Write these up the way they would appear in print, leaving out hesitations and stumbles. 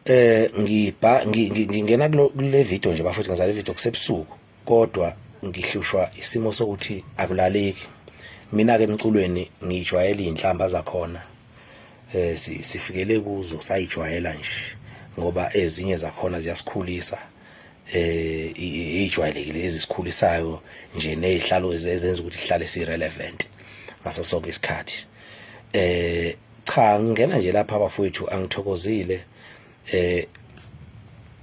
Ngibha ngingena kule video nje bafethu, ngizale video kusebusuku, kodwa ngihlushwa isimo sokuthi akulaleki. Mina ke emculweni ngijwayele izinhlamba zakhona, sifikele kuzo sayijwayela nje, ngoba ezinye zakhona ziyasikhulisa, ijwayelekile ezisikhulisayo nje nezihlalo ezenza ukuthi ihlale si relevant ngaso sonke isikhathi. Cha, ngingena nje lapha bafowethu, angithokozile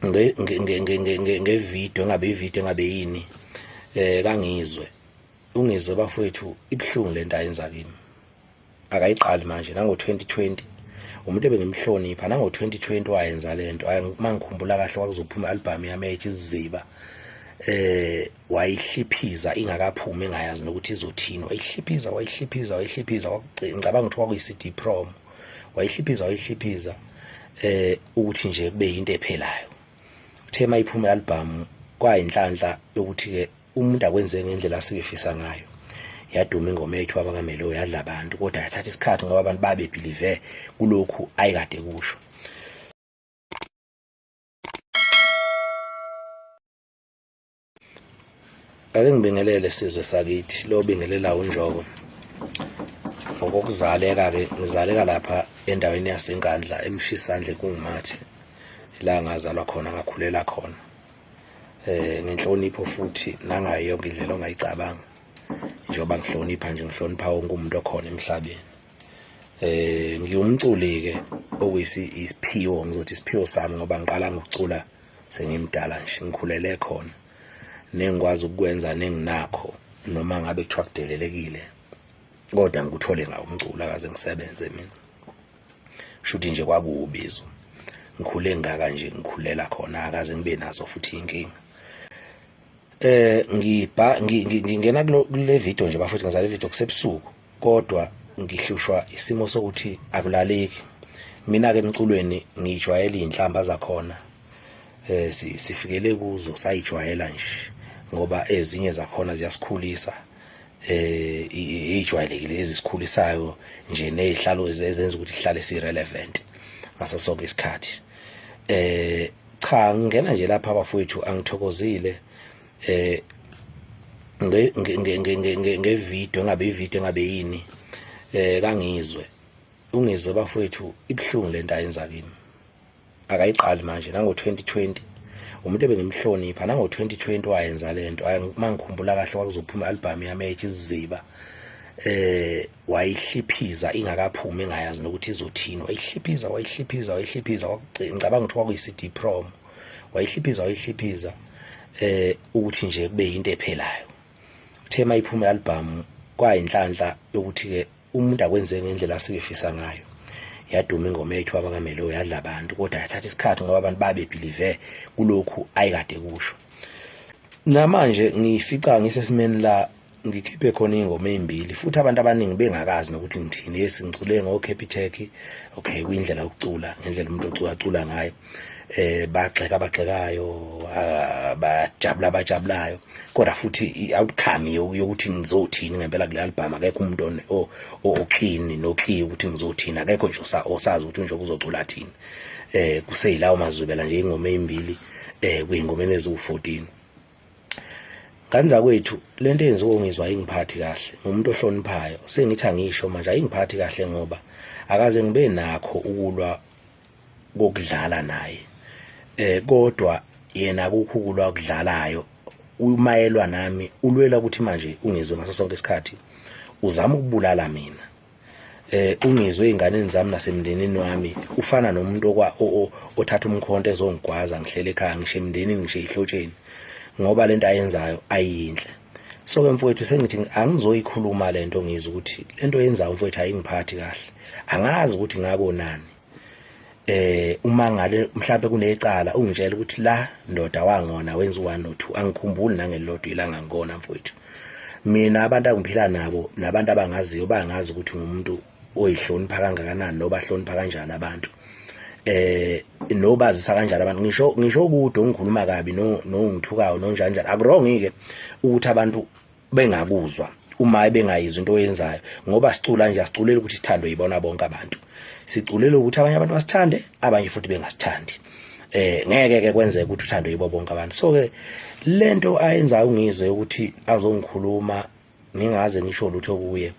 nge nge nge nge video, engabe ivideo engabe yini kangizwe ungizwe bafowethu, ibhlungu lento ayenza kimi. Akayiqali manje, nango 2020 umuntu ebengimhlonipha, nango 2020 wayenza lento. Mangikhumbula kahle, kwakuzophuma album yami ethi Isiziba, wayihliphiza ingakaphumi, engayazi nokuthi izothini. Wayihliphiza, wayihliphiza, wayihliphiza. Ngicabanga ukuthi kwakuyi CD promo. Wayihliphiza, wayihliphiza ukuthi nje kube yinto ephelayo. Uthe mayiphuma i-album, kwayinhlanhla yokuthi ke umuntu akwenze ngendlela asikefisa ngayo. Yaduma ingoma yethu abakamelo, yadla abantu, kodwa yathatha isikhathi ngoba abantu babebelieve kulokhu ayikade kusho. Ake ngibingelele sizwe sakithi, lo bingelela uNjoko. Ngokokuzaleka ke, ngizaleka lapha endaweni yaseNkandla, eMshisandle, kungumathe la ngazalwa khona, ngakhulela khona ngenhlonipho futhi nangayo yonke indlela ongayicabanga. Njengoba ngihlonipha nje, ngihlonipha wonke umuntu okhona emhlabeni. Ngiwumculi ke, okuyisi isiphiwo, ngizothi isiphiwo sami, ngoba ngiqala ngokucula sengimdala nje, ngikhulele khona nengikwazi ukukwenza nenginakho, noma ngabe kuthiwa kudelelekile, kodwa ngikuthole ngawo umculo. Akaze ngisebenze mina, shuthi nje kwakuwubizo. Ngikhule ngaka nje, ngikhulela khona, akaze ngibe nazo futhi inkinga. Ngibha ngingena kule video nje bafethu, ngizale video kusebusuku, kodwa ngihlushwa isimo sokuthi akulaleki. Mina ke emculweni ngijwayele izinhlamba zakhona, sifikele kuzo sayijwayela nje, ngoba ezinye zakhona ziyasikhulisa, ijwayelekile ezisikhulisayo nje nezihlalo ezenza ukuthi ihlale si relevant ngaso sonke isikhathi. Cha, ngingena nje lapha bafowethu, angithokozile nge nge nge nge nge video, engabe ivideo engabe yini kangizwe ungizwe bafowethu, ibhlungu lento ayenza kimi. Akayiqali manje, nango 2020 umuntu ebengimhlonipha, nango 2020 wayenza lento. Mangikhumbula kahle, kwakuzophuma album yami ethi Isiziba, wayihliphiza ingakaphumi, engayazi nokuthi izothini. Wayihliphiza, wayihliphiza, wayihliphiza. Ngicabanga ukuthi kwakuyi CD promo. Wayihliphiza, wayihliphiza ukuthi nje kube yinto ephelayo. Uthe mayiphuma i-album, kwayinhlanhla yokuthi ke umuntu akwenze ngendlela asikefisa ngayo. Yaduma ingoma yethu abakamelo, yadla abantu, kodwa yathatha isikhathi ngoba abantu babebelieve kulokhu ayikade kusho. Namanje ngifica ngisesimeni la ngikhiphe khona ingoma ezimbili futhi abantu abaningi bengakazi nokuthi ngithini. Yes, ngicule ngo Capitec, okay, kuyindlela yokucula, ngendlela umuntu ocula acula ngayo. Bagxeka abagxekayo, bajabula abajabulayo, kodwa futhi i-outcome yokuthi ngizothini ngempela kule album, akekho umuntu o clean no clear ukuthi ngizothini. Akekho nje osazi ukuthi nje uzocula thini. Kuseyilawo mazwibela nje, ingoma ezimbili kuyingoma eziwu14. Nganza kwethu, lento eyenziwa ngizwa ingiphathi kahle. Ngumuntu ohloniphayo, sengithi angisho manje, ayingiphathi kahle ngoba akaze ngibe nakho ukulwa kokudlala naye, kodwa yena akukho ukulwa okudlalayo. Umayelwa nami, ulwela ukuthi manje ungizwe ngaso sonke isikhathi uzama ukubulala mina. Ungizwe einganeni zami nasemndenini wami, ufana nomuntu okwa othatha umkhonto ezongigwaza ngihlele ekhaya, ngisho emndenini, ngisho ezihlotsheni, ngoba lento ayenzayo ayinhle. So ke mfowethu, sengithi angizoyikhuluma lento, ngizwe ukuthi lento yenzayo mfowethu ayingiphathi kahle. Angazi ukuthi ngakonani. Uma ngale mhlawumbe kunecala, ungitshela ukuthi la ndoda wangona, wenza u1 no 2. Angikhumbuli nangelilodwa ilanga ngikona mfowethu. Mina abantu angiphila nabo nabantu abangaziyo bangazi ukuthi ngumuntu oyihlonipha kangakanani, nobahlonipha kanjani abantu, nobazisa kanjani abantu. Ngisho kude ungikhuluma kabi no nongithukayo nonjani njani, akurong ke ukuthi abantu bengakuzwa. Uma bengayizwa into oyenzayo, ngoba sicula nje, asiculeli ukuthi sithandwe yibona bonke abantu, siculele ukuthi abanye abantu basithande, abanye futhi bengasithandi. Ngeke ke kwenzeke ukuthi uthandwe yibo bonke abantu. So ke lento ayenzayo uNgizwe ukuthi azongikhuluma ngingaze ngisho lutho kuye,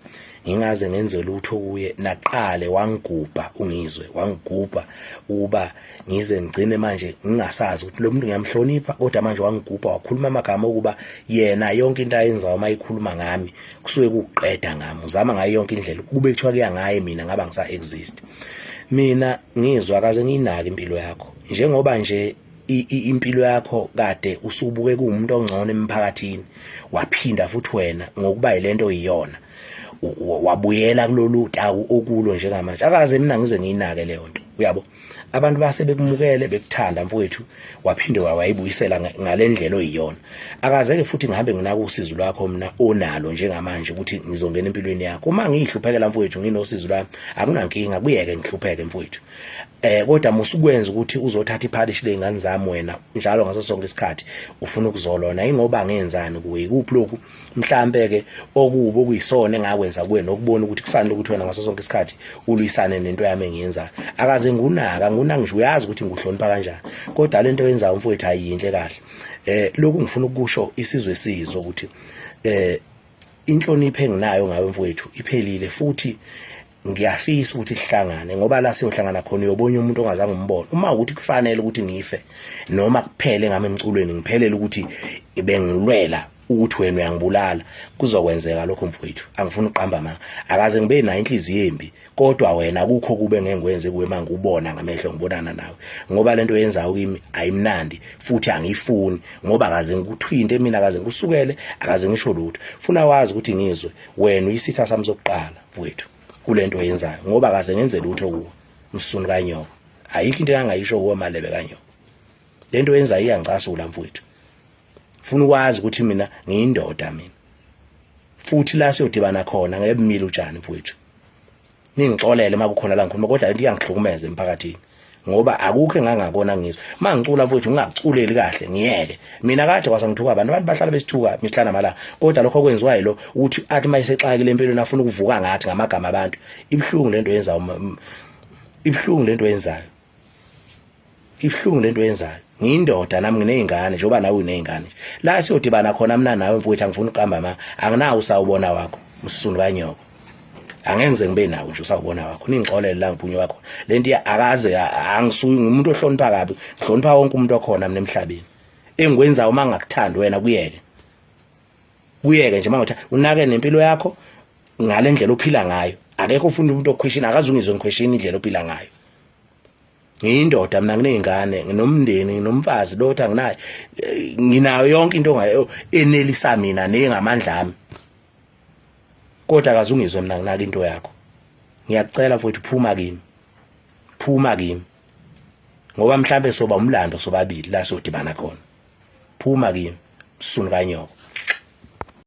ngingaze ngenze lutho kuye, naqale wangigubha uNgizwe, wangigubha ukuba ngize ngigcine manje ngingasazi ukuthi lo muntu ngiyamhlonipha, kodwa manje wangigubha, wakhuluma amagama okuba yena yonke into ayenzayo uma ikhuluma ngami kusuke kuqeda ngami, uzama ngayo yonke indlela kube kuthiwa kuya ngaye mina ngaba ngisa exist. Mina ngizwa kaze ngiyinake impilo yakho, njengoba nje impilo yakho kade usubuke kuwumuntu ongcono emphakathini, waphinda futhi wena ngokuba yilento oyiyona wabuyela kulolu taku okulo njengamanje. Akaze mina ngize ngiyinake leyo nto, uyabo. Abantu base bekumukele, bekuthanda mfowethu, waphinde wayibuyisela ngale ndlela oyiyona. Akaze-ke futhi ngihambe nginaka usizo lwakho mina onalo njengamanje ukuthi ngizongena empilweni yakho. Uma ngiyihluphekela mfowethu, nginosizo lwami, akunankinga, kuyeke ngihlupheke mfowethu. Kodwa musukwenza ukuthi uzothatha iphalishi ley'ngane zami wena njalo ngaso sonke isikhathi ufuna ukuzolona. Ingoba ngenzani kuwe? Ikuphi lokhu mhlambe ke okubi okuyisona engakwenza kuwe nokubona ukuthi kufanele ukuthi wena ngaso sonke isikhathi ulwisane nento yami engiyenzayo? Akaze ngunaka, ngunaka nje, uyazi ukuthi ngikuhlonipha kanjani, kodwa lento oyenzayo mfowethu ayiyinhle kahle. Lokhu ngifuna ukusho isizwe sizwe ukuthi inhlonipho enginayo ngawe mfowethu iphelile, futhi ngiyafisa ukuthi sihlangane, ngoba la siyohlangana khona uyobona umuntu ongazange umbone. Uma ukuthi kufanele ukuthi ngife noma kuphele ngami emculweni, ngiphelele ukuthi bengilwela ukuthi wena uyangibulala, kuzokwenzeka lokho mfowethu. Angifuni ukuqamba amanga, akaze ngibe nayo inhliziyo embi, kodwa wena akukho kube ngengikwenze kuwe mangubona ngamehlo ngibonana nawe, ngoba lento oyenzayo kimi ayimnandi futhi angiyifuni, ngoba akaze ngikuthinte mina, akaze ngikusukele, akaze ngisho lutho. Funa wazi ukuthi ngizwe wena uyisitha sami sokuqala mfowethu kulento oyenzayo, ngoba akaze ngenze lutho kuwe, msunu kanyoko. Ayikho into engangayisho kuwe, malebe kanyoko. Lento oyenzayo iyangicasula mfowethu. Funa ukwazi ukuthi mina ngiyindoda mina, futhi la siyodibana khona ngeke bumile utshani mfowethu. Ningixolele uma kukhona la ngikhuluma, kodwa into iyangihlukumeza emphakathini, ngoba akukho engangakona ngizwe uma ngicula mfowethu ngingakuculeli kahle, ngiyeke mina. Kade kwasangithuka abantu, abantu bahlala besithuka mihla namalanga, kodwa lokho okwenziwa yilo ukuthi athi uma esexakile empilweni afuna ukuvuka ngathi ngamagama abantu. Ibuhlungu lento yenzayo, ibuhlungu lento yenzayo, ibuhlungu lento yenzayo. Ngiyindoda nami, nginey'ngane njengoba nawe uney'ngane. La siyodibana khona mina nawe mfowethu, angifuni ukuqamba ma, anginawo usawubona wakho, msunu kanyoko, angeke ngize ngibe nawo nje usawubona wakho. Ningixolele la ngiphunywe wakho lento akaze angisuyi ngumuntu ohlonipha kabi, ngihlonipha wonke umuntu okhona mina emhlabeni. Engikwenzayo uma ngakuthandi wena kuyeke, kuyeke nje, mangathi unake nempilo yakho ngale ndlela ophila ngayo. Akekho ufuna umuntu okhweshini, akazungizwe ngikhweshini indlela ophila ngayo. Ngiyindoda mina, nginey'ngane, nginomndeni, nginomfazi lotha anginayo, nginayo yonke into ngayo enelisa mina nengamandla ami, kodwa akazungizwe mina nginaka into yakho. Ngiyakucela mfowethu, phuma kimi, phuma kimi, ngoba mhlambe soba umlando sobabili la sodibana khona. Phuma kimi, msunu kanyoko.